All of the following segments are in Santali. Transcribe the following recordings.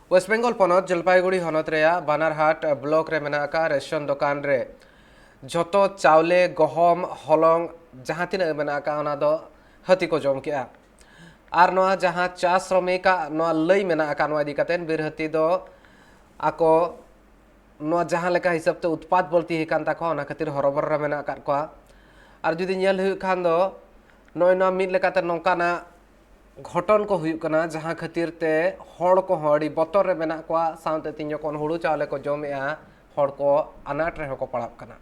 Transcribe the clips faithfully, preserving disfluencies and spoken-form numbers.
ᱳᱭᱮᱥᱴ ᱵᱮᱝᱜᱚᱞ ᱯᱚᱱᱚᱛ ᱡᱚᱞᱯᱟᱭᱜᱩᱲᱤ ᱦᱚᱱᱚᱛ ᱨᱮᱭᱟᱜ ᱵᱟᱱᱟᱨᱦᱟᱴ ᱵᱞᱚᱠ ᱨᱮ ᱢᱮᱱᱟᱜ ᱟᱠᱟᱫ ᱨᱮᱥᱚᱱ ᱫᱚᱠᱟᱱ ᱨᱮ ᱡᱷᱚᱛᱚ ᱪᱟᱣᱞᱮ, ᱜᱚᱦᱚᱢ, ᱦᱚᱞᱚᱝ ᱡᱟᱦᱟᱸ ᱛᱤᱱᱟᱹᱜ ᱢᱮᱱᱟᱜ ᱟᱠᱟᱫ, ᱚᱱᱟ ᱫᱚ ᱦᱟᱹᱛᱤ ᱠᱚ ᱡᱚᱢ ᱠᱮᱜᱼᱟ᱾ ᱟᱨ ᱱᱚᱣᱟ ᱡᱟᱦᱟᱸ ᱪᱟ ᱥᱨᱚᱢᱤᱠᱟᱜ ᱱᱚᱣᱟ ᱞᱟᱹᱭ ᱢᱮᱱᱟᱜ ᱟᱠᱟᱫ, ᱱᱚᱣᱟ ᱤᱫᱤ ᱠᱟᱛᱮ ᱵᱤᱨ ᱦᱟᱹᱛᱤ ᱫᱚ ᱟᱠᱚ ᱱᱚᱣᱟ ᱡᱟᱦᱟᱸ ᱞᱮᱠᱟ ᱦᱤᱥᱟᱹᱵ ᱛᱮ ᱩᱛᱯᱟᱛ ᱵᱟᱹᱲᱛᱤ ᱟᱠᱟᱱ ᱛᱟᱠᱚᱣᱟ, ᱚᱱᱟ ᱠᱷᱟᱹᱛᱤᱨ ᱦᱚᱨᱚᱵᱚᱨᱚ ᱨᱮ ᱢᱮᱱᱟᱜ ᱟᱠᱟᱫ ᱠᱚᱣᱟ᱾ ᱟᱨ ᱡᱩᱫᱤ ᱧᱮᱞ ᱦᱩᱭᱩᱜ ᱠᱷᱟᱱ ᱫᱚ, ᱱᱚᱜᱼᱚᱭ ᱱᱚᱣᱟ ᱢᱤᱫ ᱞᱮᱠᱟᱛᱮ ᱱᱚᱝᱠᱟᱱᱟᱜ ᱜᱷᱚᱴᱚᱱ ᱠᱚ ᱦᱩᱭᱩᱜ ᱠᱟᱱᱟ, ᱡᱟᱦᱟᱸ ᱠᱷᱟᱹᱛᱤᱨ ᱛᱮ ᱦᱚᱲ ᱠᱚᱦᱚᱸ ᱟᱹᱰᱤ ᱵᱚᱛᱚᱨ ᱨᱮ ᱢᱮᱱᱟᱜ ᱠᱚᱣᱟ, ᱥᱟᱶᱛᱮ ᱛᱤᱧ ᱡᱚᱠᱷᱚᱱ ᱦᱩᱲᱩ ᱪᱟᱣᱞᱮ ᱠᱚ ᱡᱚᱢᱮᱜᱼᱟ, ᱦᱚᱲ ᱠᱚ ᱟᱱᱟᱴ ᱨᱮᱦᱚᱸ ᱠᱚ ᱯᱟᱲᱟᱜ ᱠᱟᱱᱟ᱾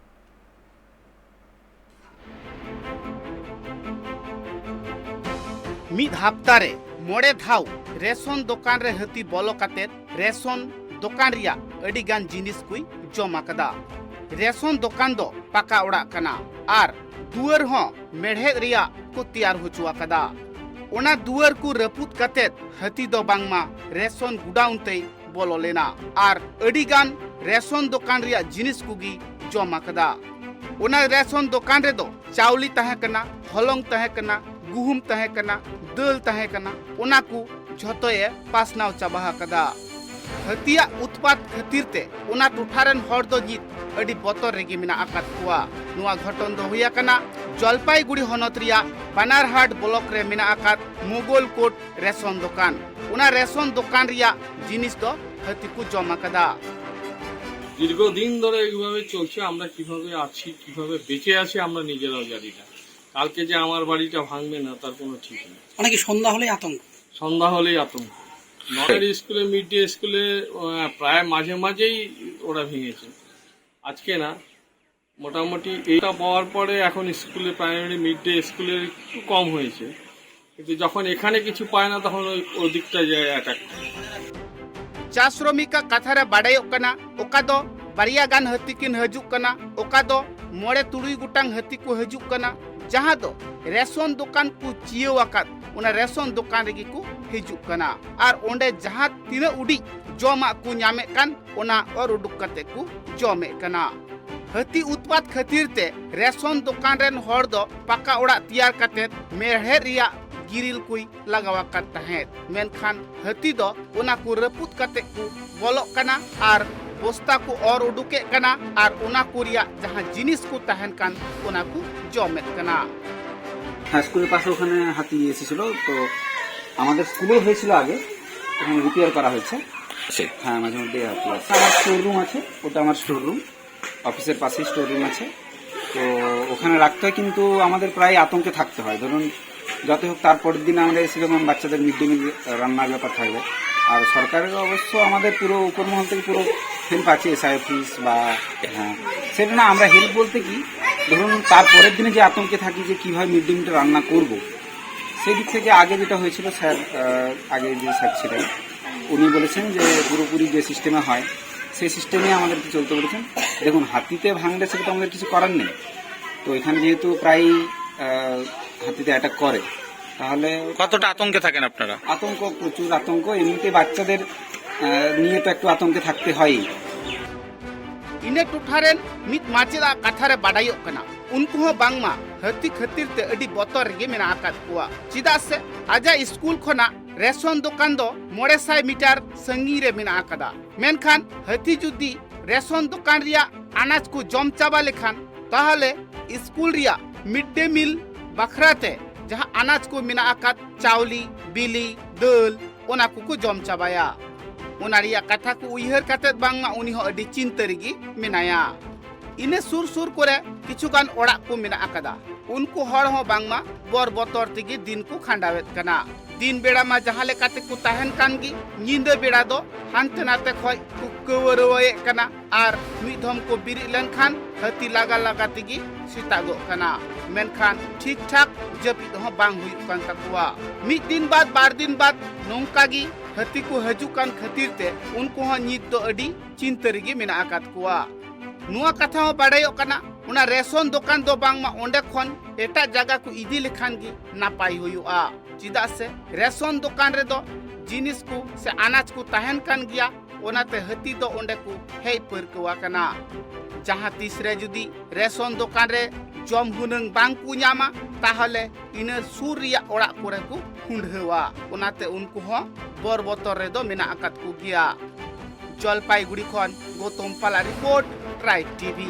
ᱢᱤᱫ ᱦᱟᱯᱛᱟ ᱨᱮ ᱢᱚᱬᱮ ᱫᱷᱟᱣ ᱨᱮᱥᱚᱱ ᱫᱚᱠᱟᱱ ᱨᱮ ᱦᱟᱹᱛᱤ ᱵᱚᱞᱚ ᱠᱟᱛᱮ ᱨᱮᱥᱚᱱ ᱫᱚᱠᱟᱱ ᱨᱮᱭᱟᱜ ᱟᱹᱰᱤ ᱜᱟᱱ ᱡᱤᱱᱤᱥ ᱠᱚᱭ ᱡᱚᱢ ᱟᱠᱟᱫᱟ᱾ ᱨᱮᱥᱚᱱ ᱫᱚᱠᱟᱱ ᱫᱚ ᱯᱟᱠᱟ ᱚᱲᱟᱜ ᱠᱟᱱᱟ ᱟᱨ ᱫᱩᱣᱟᱹᱨ ᱦᱚᱸ ᱢᱮᱲᱦᱮᱫ ᱨᱮᱭᱟᱜ ᱠᱚ ᱛᱮᱭᱟᱨ ᱦᱚᱪᱚ ᱟᱠᱟᱫᱟ᱾ ᱚᱱᱟ ᱫᱩᱣᱟᱹᱨ ᱠᱚ ᱨᱟᱹᱯᱩᱫ ᱠᱟᱛᱮ ᱦᱟᱹᱛᱤ ᱫᱚ ᱵᱟᱝᱢᱟ ᱨᱮᱥᱚᱱ ᱜᱩᱰᱟᱣᱩᱱ ᱛᱮᱭ ᱵᱚᱞᱚ ᱞᱮᱱᱟ ᱟᱨ ᱟᱹᱰᱤ ᱜᱟᱱ ᱨᱮᱥᱚᱱ ᱫᱚᱠᱟᱱ ᱨᱮᱭᱟᱜ ᱡᱤᱱᱤᱥ ᱠᱚᱜᱮ ᱡᱚᱢ ᱟᱠᱟᱫᱟ᱾ ᱚᱱᱟ ᱨᱮᱥᱚᱱ ᱫᱚᱠᱟᱱ ᱨᱮᱫᱚ ᱪᱟᱣᱞᱮ ᱛᱟᱦᱮᱸ ᱠᱟᱱᱟ, ᱦᱚᱞᱚᱝ ᱛᱟᱦᱮᱸ ᱠᱟᱱᱟ, ᱜᱩᱦᱩᱢ ᱛᱟᱦᱮᱸ ᱠᱟᱱᱟ, ᱫᱟᱹᱞ ᱛᱟᱦᱮᱸ ᱠᱟᱱᱟ, ᱚᱱᱟ ᱠᱚ ᱡᱷᱚᱛᱚᱭᱮ ᱯᱟᱥᱱᱟᱣ ᱪᱟᱵᱟ ᱟᱠᱟᱫᱟ᱾ ᱦᱟᱹᱛᱤᱭᱟᱜ ᱩᱛᱯᱟᱛ ᱠᱷᱟᱹᱛᱤᱨ ᱛᱮ ᱚᱱᱟ ᱴᱚᱴᱷᱟ ᱨᱮᱱ ᱦᱚᱲ ᱫᱚ ᱱᱤᱛ ᱟᱹᱰᱤ ᱵᱚᱛᱚᱨ ᱨᱮᱜᱮ ᱢᱮᱱᱟᱜ ᱟᱠᱟᱫ ᱠᱚᱣᱟ᱾ ᱱᱚᱣᱟ ᱜᱷᱚᱴᱚᱱ ᱫᱚ ᱦᱩᱭ ᱟᱠᱟᱱᱟ ᱡᱚᱞᱯᱟᱭᱜᱩᱲᱤ ᱦᱚᱱᱚᱛ ᱨᱮᱭᱟᱜ ᱵᱟᱱᱟᱨᱦᱟᱴ ᱵᱞᱚᱠ ᱨᱮ ᱢᱮᱱᱟᱜ ᱟᱠᱟᱫ ᱢᱩᱜᱚᱞ ᱠᱳᱴ ᱨᱮᱥᱚᱱ ᱫᱚᱠᱟᱱ᱾ ᱚᱱᱟ ᱨᱮᱥᱚᱱ ᱫᱚᱠᱟᱱ ᱨᱮᱭᱟᱜ ᱡᱤᱱᱤᱥ ᱫᱚ ᱦᱟᱹᱛᱤ ᱠᱚ ᱡᱚᱢ ᱟᱠᱟᱫᱟ᱾ দীর্ঘদিন ধরে এইভাবে চলছে। আমরা কিভাবে আছি, কিভাবে বেঁচে আছি, আমরা নিজেরাও জানি না। কালকে যে আমার বাড়িটা ভাঙবে না, তার কোনো ঠিক নেই। মানে কি সন্ধ্যা হলেই আতঙ্ক? সন্ধ্যা হলেই আতঙ্ক। নরের স্কুলে, মিড ডে স্কুলে আহ, প্রায় মাঝে মাঝেই ওরা ভেঙেছে। আজকে না, মোটামুটি এইটা পাওয়ার পরে এখন স্কুলে, প্রাইমারি মিড ডে স্কুলের একটু কম হয়েছে, কিন্তু যখন এখানে কিছু পায় না, তখন ওই ওদিকটা যায় অ্যাটাক। ᱪᱟ ᱥᱨᱚᱢᱤᱠᱟᱜ ᱠᱟᱛᱷᱟ ᱨᱮ ᱵᱟᱰᱟᱭᱚᱜ ᱠᱟᱱᱟ, ᱚᱠᱟ ᱫᱚ ᱵᱟᱨᱭᱟ ᱜᱟᱱ ᱦᱟᱹᱛᱤ ᱠᱤᱱ ᱦᱤᱡᱩᱜ ᱠᱟᱱᱟ, ᱚᱠᱟ ᱫᱚ ᱢᱚᱬᱮ ᱛᱩᱨᱩᱭ ᱜᱚᱴᱟᱝ ᱦᱟᱹᱛᱤ ᱠᱚ ᱦᱤᱡᱩᱜ ᱠᱟᱱᱟ, ᱡᱟᱦᱟᱸ ᱫᱚ ᱨᱮᱥᱚᱱ ᱫᱚᱠᱟᱱ ᱠᱚ ᱪᱤᱭᱟᱹᱣ ᱟᱠᱟᱫ, ᱚᱱᱟ ᱨᱮᱥᱚᱱ ᱫᱚᱠᱟᱱ ᱨᱮᱜᱮ ᱠᱚ ᱦᱤᱡᱩᱜ ᱠᱟᱱᱟ ᱟᱨ ᱚᱸᱰᱮ ᱡᱟᱦᱟᱸ ᱛᱤᱱᱟᱹᱜ ᱩᱰᱤᱡ ᱡᱚᱢᱟᱜ ᱠᱚ ᱧᱟᱢᱮᱫ ᱠᱟᱱ, ᱚᱱᱟ ᱚᱨ ᱩᱰᱩᱠ ᱠᱟᱛᱮ ᱠᱚ ᱡᱚᱢᱮᱫ ᱠᱟᱱᱟ᱾ ᱦᱟᱹᱛᱤ ᱩᱛᱯᱟᱛ ᱠᱷᱟᱹᱛᱤᱨ ᱛᱮ ᱨᱮᱥᱚᱱ ᱫᱚᱠᱟᱱ ᱨᱮᱱ ᱦᱚᱲ ᱫᱚ ᱯᱟᱠᱟ ᱚᱲᱟᱜ ᱛᱮᱭᱟᱨ ᱠᱟᱛᱮ ᱢᱮᱲᱦᱮᱫ ᱨᱮᱭᱟᱜ ᱜᱤᱨᱤᱞ ᱠᱚᱭ ᱞᱟᱜᱟᱣ ᱟᱠᱟᱫ ᱛᱟᱦᱮᱸᱫ᱾ ᱢᱮᱱᱠᱷᱟᱱ ᱦᱟᱹᱛᱤ ᱫᱚ ᱚᱱᱟ ᱠᱚ ᱨᱟᱹᱯᱩᱫ ᱠᱟᱛᱮ ᱠᱚ ᱵᱚᱞᱚᱜ ᱠᱟᱱᱟ ᱟᱨ ᱵᱚᱥᱛᱟ ᱠᱚ ᱚᱨ ᱩᱰᱩᱠᱮᱫ ᱠᱟᱱᱟ ᱟᱨ ᱚᱱᱟ ᱠᱚ ᱨᱮᱭᱟᱜ ᱡᱟᱦᱟᱸ ᱡᱤᱱᱤᱥ ᱠᱚ ᱛᱟᱦᱮᱱ ᱠᱟᱱ, ᱚᱱᱟ ᱠᱚ ᱡᱚᱢᱮᱫ ᱠᱟᱱᱟ᱾ হ্যাঁ, স্কুলের পাশে ওখানে হাতি এসেছিল, তো আমাদের স্কুলও হয়েছিল আগে, ওখানে রিপেয়ার করা হয়েছে। আছে। হ্যাঁ, মাঝে মধ্যে হাতি আসে। আমার স্টোর রুম আছে, ওটা আমার স্টোর রুম, অফিসের পাশেই স্টোর রুম আছে। তো ওখানে রাখতে হয়, কিন্তু আমাদের প্রায় আতঙ্কে থাকতে হয়। ধরুন, যাতে হোক, তার পরের দিন আমরা এসে যখন বাচ্চাদের মিড ডে মিল রান্নার ব্যাপার থাকবে, আর সরকারের অবশ্য আমাদের পুরো উপর মহল থেকে পুরো হেল্প আছে, এসআই অফিস বা, হ্যাঁ, সেটা না, আমরা হেল্প বলতে কি, ধরুন, তার পরের দিনে যে আতঙ্কে থাকি যে কীভাবে মিড ডে মিলটা রান্না করব, সেই দিক থেকে আগে যেটা হয়েছিল, স্যার, আহ, আগে যে স্যার ছিলেন, উনি বলেছেন যে পুরোপুরি যে সিস্টেমে হয়, সেই সিস্টেমে আমাদেরকে চলতে বলেছেন। দেখুন, হাতিতে ভাঙলে সেটা তো আমাদের কিছু করার নেই। তো এখানে যেহেতু প্রায়ই আহ, হাতিতে অ্যাটাক করে, তাহলে কতটা আতঙ্কে থাকেন আপনারা? আতঙ্ক, প্রচুর আতঙ্ক। এমনিতে বাচ্চাদের আহ, নিয়ে তো একটু আতঙ্কে থাকতে হয়ই। ᱤᱱᱟᱹ ᱴᱚᱴᱷᱟ ᱨᱮᱱ ᱢᱤᱫ ᱢᱟᱪᱮᱫᱟᱜ ᱠᱟᱛᱷᱟ ᱨᱮ ᱵᱟᱰᱟᱭᱚᱜ ᱠᱟᱱᱟ, ᱩᱱᱠᱩ ᱦᱚᱸ ᱵᱟᱝᱢᱟ ᱦᱟᱹᱛᱤ ᱠᱷᱟᱹᱛᱤᱨ ᱛᱮ ᱟᱹᱰᱤ ᱵᱚᱛᱚᱨ ᱨᱮᱜᱮ ᱢᱮᱱᱟᱜ ᱟᱠᱟᱫ ᱠᱚᱣᱟ᱾ ᱪᱮᱫᱟᱜ ᱥᱮ ᱟᱡᱟᱜ ᱥᱠᱩᱞ ᱠᱷᱚᱱᱟᱜ ᱨᱮᱥᱚᱱ ᱫᱚᱠᱟᱱ ᱫᱚ ᱢᱚᱬᱮ ᱥᱟᱭ ᱢᱤᱴᱟᱨ ᱥᱟᱺᱜᱤᱧ ᱨᱮ ᱢᱮᱱᱟᱜ ᱟᱠᱟᱫᱟ᱾ ᱢᱮᱱᱠᱷᱟᱱ ᱦᱟᱹᱛᱤ ᱡᱩᱫᱤ ᱨᱮᱥᱚᱱ ᱫᱚᱠᱟᱱ ᱨᱮᱭᱟᱜ ᱟᱱᱟᱡ ᱠᱚ ᱡᱚᱢ ᱪᱟᱵᱟ ᱞᱮᱠᱷᱟᱱ, ᱛᱟᱦᱚᱞᱮ ᱥᱠᱩᱞ ᱨᱮᱭᱟᱜ ᱢᱤᱰ ᱰᱮ ᱢᱤᱞ ᱵᱟᱠᱷᱨᱟ ᱛᱮ ᱡᱟᱦᱟᱸ ᱟᱱᱟᱡ ᱠᱚ ᱢᱮᱱᱟᱜ ᱟᱠᱟᱫ, ᱪᱟᱣᱞᱤ, ᱵᱤᱞᱤ, ᱫᱟᱹᱞ, ᱚᱱᱟ ᱠᱚᱠᱚ ᱡᱚᱢ ᱪᱟᱵᱟᱭᱟ᱾ ᱚᱱᱟ ᱨᱮᱭᱟᱜ ᱠᱟᱛᱷᱟ ᱠᱚ ᱩᱭᱦᱟᱹᱨ ᱠᱟᱛᱮᱫ ᱵᱟᱝᱢᱟ ᱩᱱᱤ ᱦᱚᱸ ᱟᱹᱰᱤ ᱪᱤᱱᱛᱟᱹ ᱨᱮᱜᱮ ᱢᱮᱱᱟᱭᱟ᱾ ᱤᱱᱟᱹ ᱥᱩᱨ ᱥᱩᱨ ᱠᱚᱨᱮ ᱠᱤᱪᱷᱩ ᱜᱟᱱ ᱚᱲᱟᱜ ᱠᱚ ᱢᱮᱱᱟᱜ ᱟᱠᱟᱫᱟ᱾ ᱩᱱᱠᱩ ᱦᱚᱲ ᱦᱚᱸ ᱵᱟᱝᱢᱟ ᱵᱚᱨ ᱵᱚᱛᱚᱨ ᱛᱮᱜᱮ ᱫᱤᱱ ᱠᱚ ᱠᱷᱟᱸᱰᱟᱣᱮᱫ ᱠᱟᱱᱟ᱾ ᱫᱤᱱ ᱵᱮᱲᱟ ᱢᱟ ᱡᱟᱦᱟᱸ ᱞᱮᱠᱟ ᱛᱮᱠᱚ ᱛᱟᱦᱮᱱ ᱠᱟᱱ ᱜᱮ, ᱧᱤᱫᱟᱹ ᱵᱮᱲᱟ ᱫᱚ ᱦᱟᱱᱛᱮ ᱱᱟᱛᱮ ᱠᱷᱚᱡ ᱠᱚ ᱠᱟᱹᱣᱟᱹᱨᱟᱹᱣᱟᱹᱭᱮᱫ ᱠᱟᱱᱟ ᱟᱨ ᱢᱤᱫ ᱫᱷᱚᱢ ᱠᱚ ᱵᱮᱨᱮᱫ ᱞᱮᱱᱠᱷᱟᱱ ᱦᱟᱹᱛᱤ ᱞᱟᱜᱟ ᱞᱟᱜᱟ ᱛᱮᱜᱮ ᱥᱮᱛᱟᱜᱚᱜ ᱠᱟᱱᱟ᱾ ᱢᱮᱱᱠᱷᱟᱱ ᱴᱷᱤᱠ ᱴᱷᱟᱠ ᱡᱟᱹᱯᱤᱫ ᱦᱚᱸ ᱵᱟᱝ ᱦᱩᱭᱩᱜ ᱠᱟᱱ ᱛᱟᱠᱚᱣᱟ᱾ ᱢᱤᱫ ᱫᱤᱱ ᱵᱟᱫ ᱵᱟᱨ ᱫᱤᱱ ᱵᱟᱫ ᱱᱚᱝᱠᱟ ᱜᱮ ᱦᱟᱹᱛᱤ ᱠᱚ ᱦᱤᱡᱩᱜ ᱠᱟᱱ ᱠᱷᱟᱹᱛᱤᱨ ᱛᱮ ᱩᱱᱠᱩ ᱦᱚᱸ ᱧᱤᱛ ᱫᱚ ᱟᱹᱰᱤ ᱪᱤᱱᱛᱟᱹ ᱨᱮᱜᱮ ᱢᱮᱱᱟᱜ ᱟᱠᱟᱫ ᱠᱚᱣᱟ᱾ ᱱᱚᱣᱟ ᱠᱟᱛᱷᱟ ᱦᱚᱸ ᱵᱟᱰᱟᱭᱚᱜ ᱠᱟᱱᱟ, ᱚᱱᱟ ᱨᱮᱥᱚᱱ ᱫᱚᱠᱟᱱ ᱫᱚ ᱵᱟᱝᱢᱟ ᱚᱸᱰᱮ ᱠᱷᱚᱱ ᱮᱴᱟᱜ ᱡᱟᱭᱜᱟ ᱠᱚ ᱤᱫᱤ ᱞᱮᱠᱷᱟᱱ ᱜᱮ ᱱᱟᱯᱟᱭ ᱦᱩᱭᱩᱜᱼᱟ᱾ ᱪᱮᱫᱟᱜ ᱥᱮ ᱨᱮᱥᱚᱱ ᱫᱚᱠᱟᱱ ᱨᱮᱫᱚ ᱡᱤᱱᱤᱥ ᱠᱚ ᱥᱮ ᱟᱱᱟᱡ ᱠᱚ ᱛᱟᱦᱮᱱ ᱠᱟᱱ ᱜᱮᱭᱟ, ᱚᱱᱟᱛᱮ ᱦᱟᱹᱛᱤ ᱫᱚ ᱚᱸᱰᱮ ᱠᱚ ᱦᱮᱡ ᱯᱟᱹᱨᱠᱟᱹᱣ ᱟᱠᱟᱱᱟ᱾ ᱡᱟᱦᱟᱸ ᱛᱤᱥ ᱨᱮ ᱡᱩᱫᱤ ᱨᱮᱥᱚᱱ ᱫᱚᱠᱟᱱ ᱨᱮ ᱡᱚᱢ ᱦᱩᱱᱟᱹᱝ ᱵᱟᱝ ᱠᱚ ᱧᱟᱢᱟ, ᱛᱟᱦᱚᱞᱮ ᱤᱱᱟᱹ ᱥᱩᱨ ᱨᱮᱭᱟᱜ ᱚᱲᱟᱜ ᱠᱚᱨᱮ ᱠᱚ ᱦᱩᱱᱰᱷᱟᱹᱣᱟ᱾ ᱚᱱᱟᱛᱮ ᱩᱱᱠᱩ ᱦᱚᱸ ᱵᱚᱨ ᱵᱚᱛᱚᱨ ᱨᱮᱫᱚ ᱢᱮᱱᱟᱜ ᱟᱠᱟᱫ ᱠᱚᱜᱮᱭᱟ᱾ ᱡᱚᱞᱯᱟᱭᱜᱩᱲᱤ ᱠᱷᱚᱱ ᱜᱳᱛᱚᱢ ᱯᱟᱞᱟ ᱨᱤᱯᱳᱨᱴ, ᱴᱨᱟᱭᱤᱵᱽ ᱴᱤᱵᱷᱤ᱾